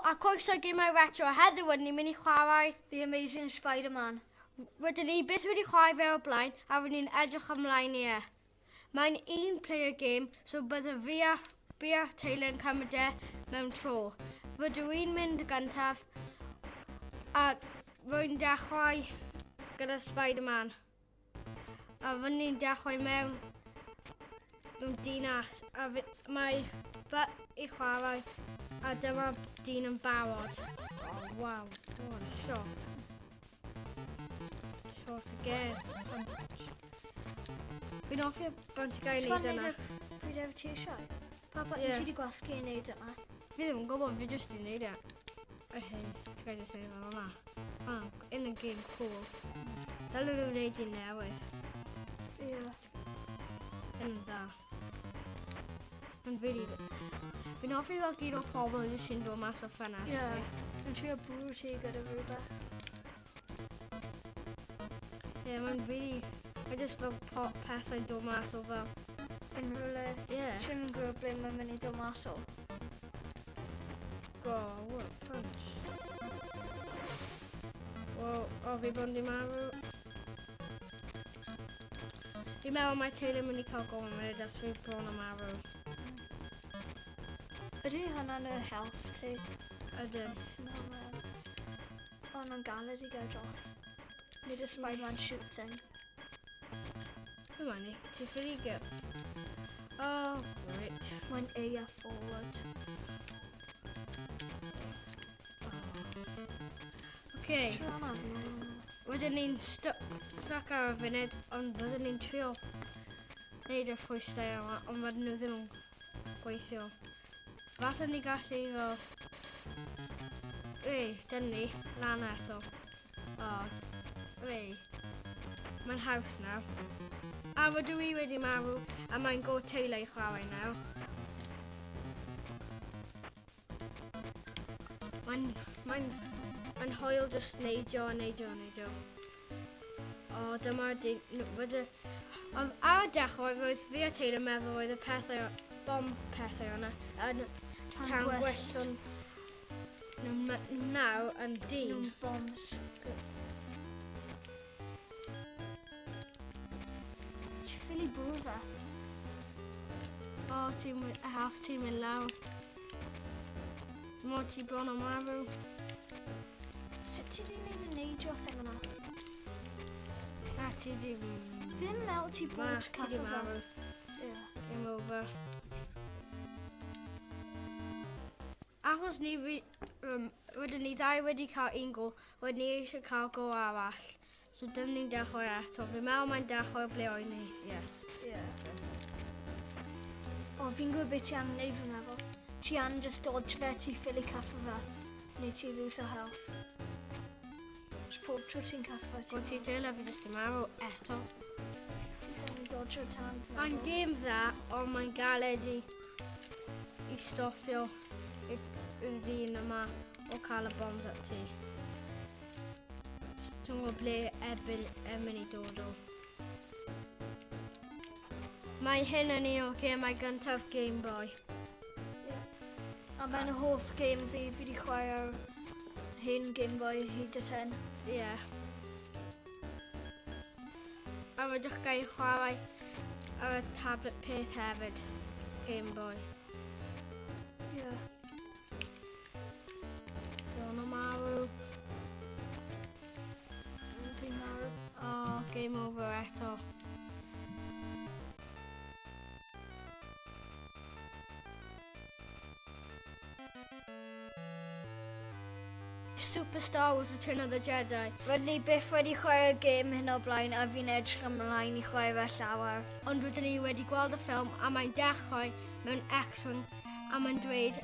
a croeso i Gemau Retro. Heddiw rydyn ni'n mynd i chwarae The Amazing Spider-Man. Rydyn ni byth wedi chwarae fe o'r blaen a rydyn ni'n edrych ymlaen i e. Mae'n un player game, so bydde fi a, fi a Taylor yn cymryd e mewn tro. Rydw i'n mynd gyntaf a rwy'n dechrau gyda Spider-Man. A rydyn ni'n dechrau mewn mewn dinas a fi, mae fy i chwarae a dyma dyn yn barod. Oh, wow, what a shot. Shot again. Punch. Fi'n hoffi y bant i gael ei wneud yna. Pryd efo ti eisiau? Pa button yeah. ti wedi gwasgu i wneud yna? Fi ddim yn gwybod, fi jyst i wneud e. Okay, ti'n gael jyst wneud fel yna. Oh, in the game cool. Dylen nhw wneud un newydd. Ie. Yeah. Yn dda. Yn really dda. Fi'n hoffi fel gyd o pobl jyst sy'n dod mas o ffenest. Ie. Yeah. Yn trio bwrw ti gyda rhywbeth. Ie, yeah, mae'n really... Mae jyst fel pethau'n dod mas o fel... Unrhyw le. Ie. Yeah. Ti'n gwybod ble mae'n mynd i dod mas o. Go, what a punch. Wel, o, fi bron di marw. Fi'n meddwl mae Taylor mynd i cael gol yn munud as fi bron o marw. Ydy hwnna'n y health ti? Ydyn. O, mae'n galed i gael dros. Nid y Spider-Man shoot thing. Come on, Nick, ti ffili go. Oh, great. Mae'n A a forward. Okay. Rydyn ni'n stuck ar y funud, ond rydyn ni'n trio wneud y ffrwystau yma, ond rydyn nhw ddim yn gweithio. Falle ni gallu fel... Ei, dyn ni, lan eto. O, ei. Mae'n haws nawr. A rydw i wedi marw, a mae'n go Taylor i chwarae nawr. Mae'n mae'n mae'n hoel just neidio a neidio a neidio. O, dyma'r dyn... Rydw... Ond ar y dechrau, roedd fi a Taylor meddwl roedd y pethau, bomb pethau yna, yn tan gwyllt, ond nhw nawr yn dyn. Nhw'n bombs. Ti'n ffili bwrw fe? O, ti'n half ti'n mynd lawr. Mo ti bron o marw. Sut ti di wneud y neidio thing yna? Na, ti di... Fi ddim yn meddwl ti bod ti di marw. Yeah. Game over. Achos ni, rydyn ni ddau wedi cael un gol, rydyn ni eisiau cael gol arall. So dyn ni'n dechrau eto. Fi'n meddwl mae'n dechrau ble oedd ni. Yes. Yeah. O, fi'n gwybod beth ti angen neud, fi'n meddwl. Ti angen just dodge fe, ti ffili caffa fe. Neu ti lose o health. Just pob tro ti'n caffa fe. Gwyd ti Taylor, fi just yn marw eto. Ti just angen dodge o'r tan. Mae'n game dda, ond mae'n galed i, i stopio y ddyn yma o cael y bombs at ti. Ti'n gwybod ble erbyn yn mynd i dod o. Mae hyn yn un o'r gemau gyntaf Game Boy. Yeah. A mae'n hoff game fi, fi wedi chwarae ar hen Game Boy hyd at hyn. Ie. Yeah. A rydych gael chwarae ar y tablet peth hefyd, Game Boy. Ie. Yeah. Bron o marw. Fi'n marw. Oh, game over eto. Super Star Wars Return of the Jedi. Rydyn ni byth wedi chwarae'r gêm hyn o'r blaen a fi'n edrych ymlaen i chwarae fe llawer. Ond rydyn ni wedi gweld y ffilm a mae'n dechrau mewn X-Wing a mae'n dweud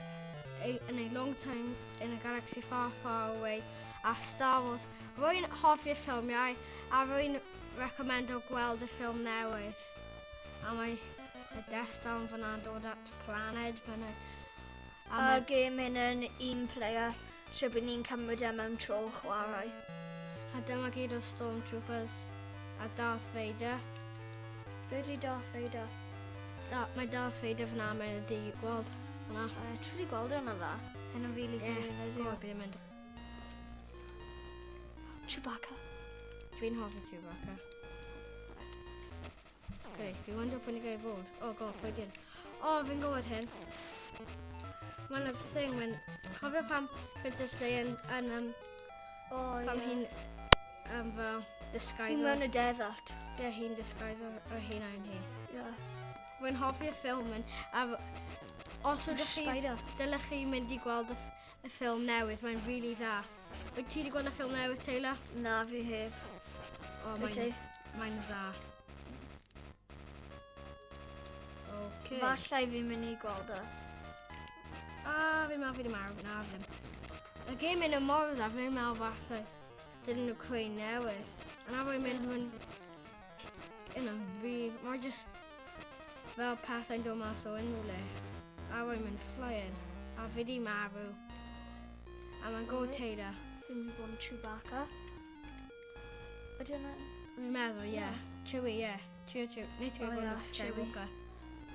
in a long time in a galaxy far far away a Star Wars. Rwy'n hoffi'r ffilmiau a rwy'n recommendo gweld y ffilm newydd. A mae y Death Star yn fyna'n dod at planed. Mae'n a mae... gêm hyn yn un player, so bydd ni'n cymryd e mewn tro chwarae. A dyma gyd o Stormtroopers a Darth Vader. Be di Darth Vader? Da, mae Darth Vader fyna, mae'n y di gweld. Fyna. Ti wedi gweld hwnna dda? Hyn yn rili cool, ydy. gwybod beth yn mynd. Chewbacca. Fi'n hoffi Chewbacca. Okay, fi'n wonder pwy ni gael fod. Oh god, pwy dyn? Oh, fi'n gwybod hyn. Mae'n y thing, mae'n... Cofio pam Princess Leia yn Oh, pam ie. hi'n fel disguise. Hi'n mewn y desert. Ie, hi'n disguise o'r hunain hi. Ie. Rwy'n hoffi y ffilm yn, a os ydych chi, Spider. dylech chi mynd i gweld y ffilm newydd, mae'n really dda. Wyt ti wedi gweld y ffilm newydd, Taylor? Na, fi heb. O, Wyt ti? Mae'n dda. Okay. Fallai fi'n mynd i gweld e. A, fi'n meddwl fi wedi marw. Na, ddim. Y game yn y mor dda, fi'n meddwl falle dyn nhw creu newydd. A na fi'n mynd yn y fi, mae'n just fel pethau'n dod mas o unrhyw le. A fi'n mynd flying. A fi di marw. A mae'n go Reit. Taylor. Fi'n mynd i bod yn Chewbacca. Ydy hwnna? Fi'n meddwl, ie. Yeah. Chewie, ie. Yeah. Chewie, Chewie. Neu ti'n O, gweld ie, Luke Chewie. Skywalker.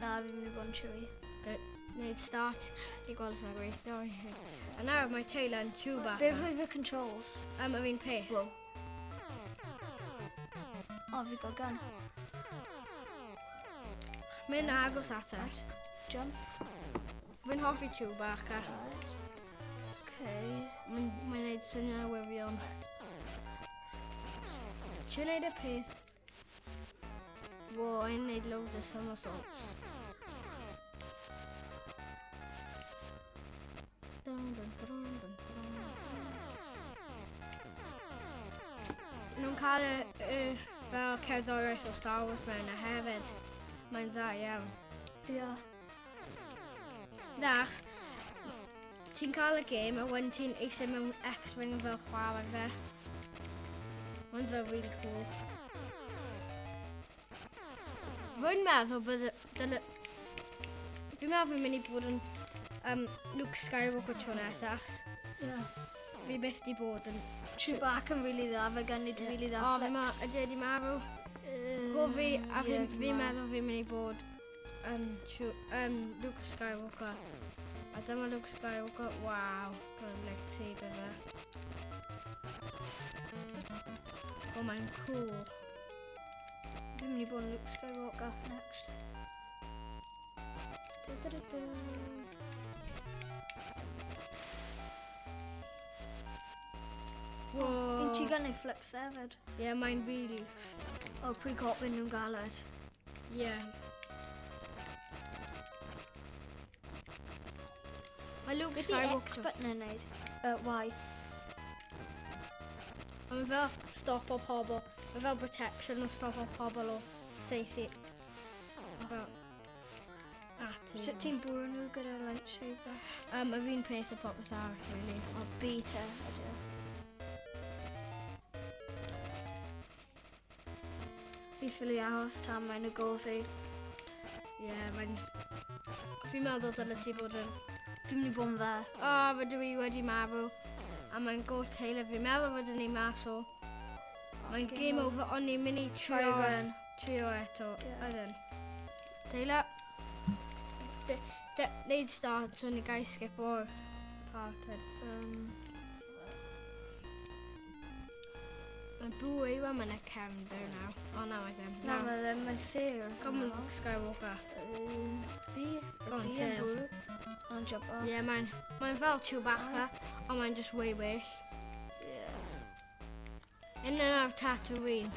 Na, fi'n mynd i bod yn Chewie. Neu start i gweld os mae'n gweithio. A nawr mae Taylor yn Chewbacca. Be fwy fy controls? Yr un peth. Wow. O, fi gael gun. Mynd agos at e. Jump. Fi'n hoffi Chewbacca. Right. Okay. Mae'n neud syniad wirion. Ti'n neud y peth? Wo, ein neud loads o somersaults. Dun, dun, dun, dun, dun. Nhw'n cael y fel cerddoriaeth o Star Wars mewn a hefyd. Mae'n dda iawn. Ie. Yeah. Nach, ti'n cael y gêm a wedyn ti'n eistedd mewn X-Wing fel chwarae fe. Mae'n fel really cool. Rwy'n meddwl bydd... Fi'n meddwl fi'n mynd i bod yn Luke Skywalker tro nesaf. Ie. Yeah. Fi byth di bod yn... Chewbacca yn really dda, fe gan neud really dda O, fi'n flips. meddwl, ydy wedi marw. Go fi, a Ie, fi'n meddwl fi'n mynd i bod yn Luke Skywalker. A dyma Luke Skywalker, waw, got a lightsaber fe. Oh, mae'n cool. Fi'n mynd i bod yn Luke Skywalker next. Du, du, du, du. Whoa. Fi'n ti gan neud flips hefyd. Yeah, mae'n really... O, pwy copyn nhw'n galed. Yeah. Mae Luke Be di Skywalker... X button yn neud? Y. Mae'n fel stop o pobl. Mae'n fel protection o stop o pobl o seithi. Fel... At Sut ti'n bwrw nhw gyda lightsaber? Yr un peth o popeth arall, really. O, B te, ydy o. Fi ffili aros tan mae'n y go fi. Ie, yeah, mae'n... Fi'n meddwl dyle ti bod yn... Fi'n mynd i bod yn fe. O, rydw i wedi marw. A mae'n go Taylor. Fi'n meddwl rydyn ni mas o. Mae'n game over, ond ni'n mynd i Try trio, again. Trio eto. Ie. Ydyn. Taylor. Neud start, so ni gael skip o'r part. Mae'n bwy yw am yn y cefndir nawr. O, na, mae ddim. Na, mae ddim, mae'n sir. Come on, Luke Skywalker. B, Go on, B yn tail. bwrw. Ond jump off. Ie, yeah, mae'n fel Chewbacca, ond mae'n just way well. Yeah. Un yn ar Tatooine,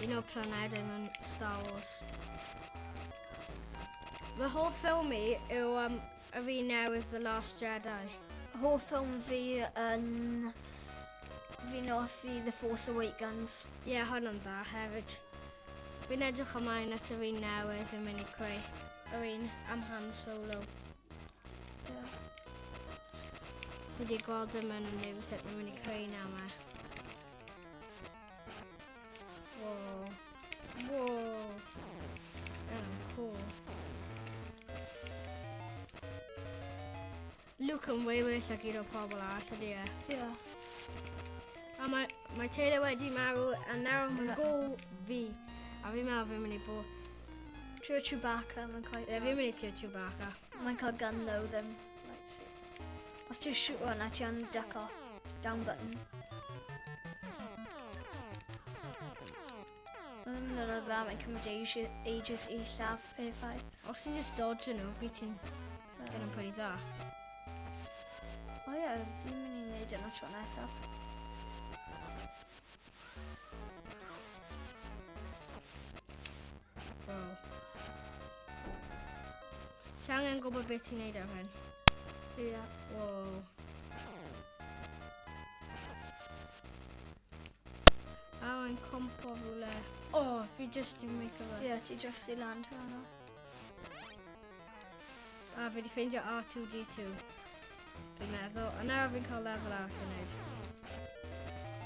un o'r planedau mewn Star Wars. Fy hoff ffilm i yw yr un newydd The Last Jedi. Hoff ffilm fi yn... Fi'n hoffi The Force Awakens. Ie, yeah, hwnna'n dda hefyd. Fi'n edrych ymlaen at yr un newydd yn mynd i creu. Yr un am Han Solo. Yeah. Fi wedi gweld ym yn y newydd sut mae'n mynd i creu nawr ma. Whoa. Whoa. Oh, cool. Luke yn way well ag un o'r pobl arall ydy e. Yeah. A mae Taylor wedi marw a nawr mae'n Ie. go fi. A fi'n meddwl fi'n mynd i bod... Trio Chewbacca, mae'n quite Ie, fi'n mynd i trio Chewbacca. Mae'n cael gun though, ddim. Lightsaber. Os ti'n shoot hwnna, ti yn duck off. Down button. Mae ddim yn dda, mae'n cymryd ages, ages i lladd pethau. Os ti'n just dodge nhw, bydd ti'n gen yn pretty dda. O ie, fi'n mynd i wneud yna tro nesaf. Wow. Ti angen gwybod beth ti'n neud ar hyn. Ie. Yeah. Wow. A mae'n compo rhywle. O, oh, fi just i make o fe. Ie, yeah, ti just i land hwnna. A fi wedi ffeindio R2-D2. Fi'n meddwl. A nawr fi'n cael lefel arall i wneud.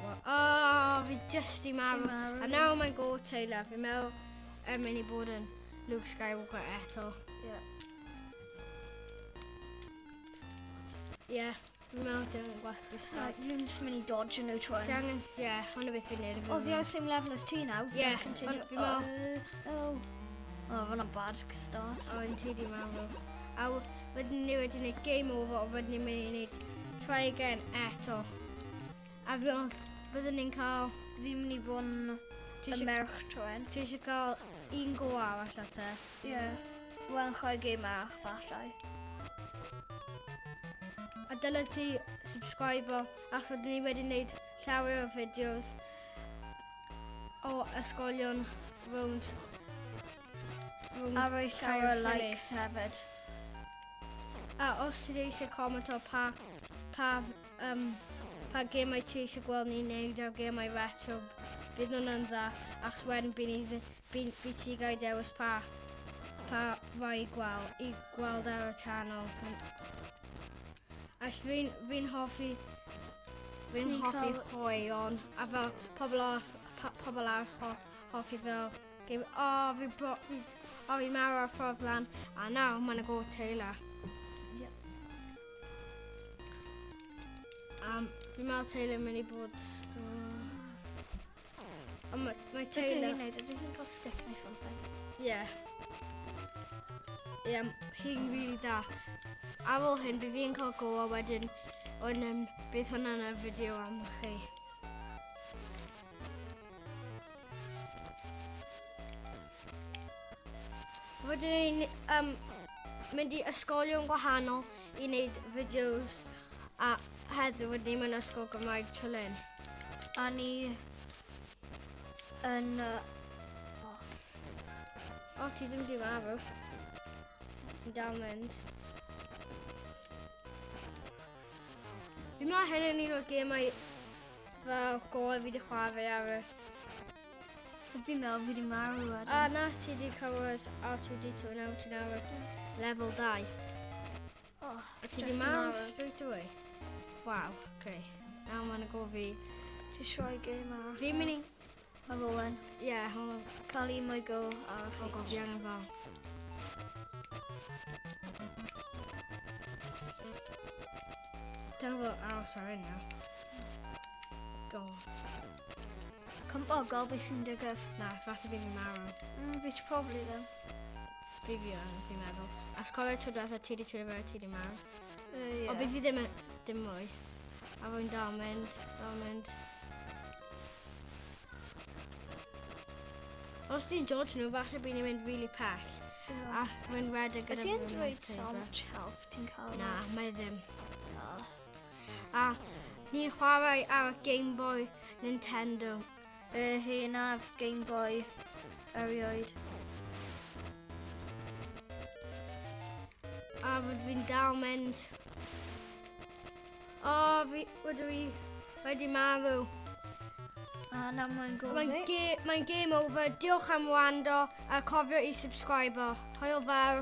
O, oh, fi just i marw. Ti'n marw. A nawr mae'n go Taylor. Fi'n meddwl yn mynd i bod yn Luke Skywalker eto. Ie. Ie, yeah, fi'n meddwl ti angen gwasgu Right, start. fi'n just mynd i dodge nhw tro Ti angen, ie, yeah, hwnna beth fi'n neud. O, fi ar same level as ti nawr. Ie, Continue. ond fi'n meddwl- Oh, oh. Oh, hwnna'n bad start. O, yn ti di marw. A wedyn ni wedi gwneud game over, ond wedyn ni'n mynd i wneud try again eto. A fi meddwl, byddwn ni'n cael... Fi'n mynd i bod yn Ti y eisiau merch tro hyn. ti eisiau cael un go arall at e? Ie. Wel, chwarae game arall falle. A dyle ti subscribe achos rydyn ni wedi gwneud llawer o fideos o ysgolion rownd rownd A rhoi llawer o Caerphilly. likes hefyd. A os ti eisiau comment o pa gemau ti eisiau gweld ni'n neud ar gemau retro, bydd nhw'n dda, achos wedyn bydd, ni, bydd, bydd ti gael dewis pa rai i gweld ar y channel. As fi'n Swn i'n hoffi cael- chwaraeon, a fel pobl arall, pobl arall hoffi fel game, o, oh, fi, bro, fi, o, fi marw ar ffordd lan, a nawr mae'n go Taylor. Yep. Fi'n meddwl Taylor yn mynd i bod... Ond mae Ydy Taylor... hi'n neud? Ydy hi'n cael stick neu something? Ie. Ie, hi'n really da. Ar ôl hyn, bydd fi'n cael go a wedyn, ond bydd hwnna'n y fideo am chi. Rydyn ni'n mynd i ysgolion gwahanol i wneud fideos a heddiw rydyn ni'n mynd ysgol Gymraeg Trelyn. A ni yn... O, ti ddim di marw. Ti'n dal mynd. Fi'n meddwl hyn yn un o'r gemau fel gorau fi wedi chwarae ar y... Fi'n meddwl fi wedi marw wedyn. A na, ti wedi cyrraedd R2-D2, nawr ti'n ar level 2. Oh, A ti just wedi marw marw. straight away? Waw, okay. Nawr mae'n go fi. Ti eisiau game arall? Fi'n mynd i... Ar ôl hyn. Ie, yeah, hwnna. Cael un mwy go arall. Oh god, fi angen fel. Dyna fel aros ar hyn nawr. Go. Cwmpo, gael beth sy'n digwydd. Na, falle fi fi'n marw. Fi ti probably ddim. Fi yn, fi'n meddwl. As cofio tro diwetha ti di trio fe a ti di marw. Yeah. O, bydd fi ddim yn, dim mwy. A fi'n dal mynd, dal mynd. Os ti'n dodge nhw, falle bydd ni'n mynd really pell. Yeah. A fi'n redeg gyda Ydy yn fy dweud so lightsaber. much health ti'n cael? Na, mae ddim. Oh. A ni'n chwarae ar y Game Boy Nintendo. Y henaf Game Boy erioed. A fod fi'n dal mynd. O, fi, rydw i wedi marw. A na mae'n go Mae'n fi. mae'n game over. Diolch am wrando a cofio i subscribe. Hwyl fawr.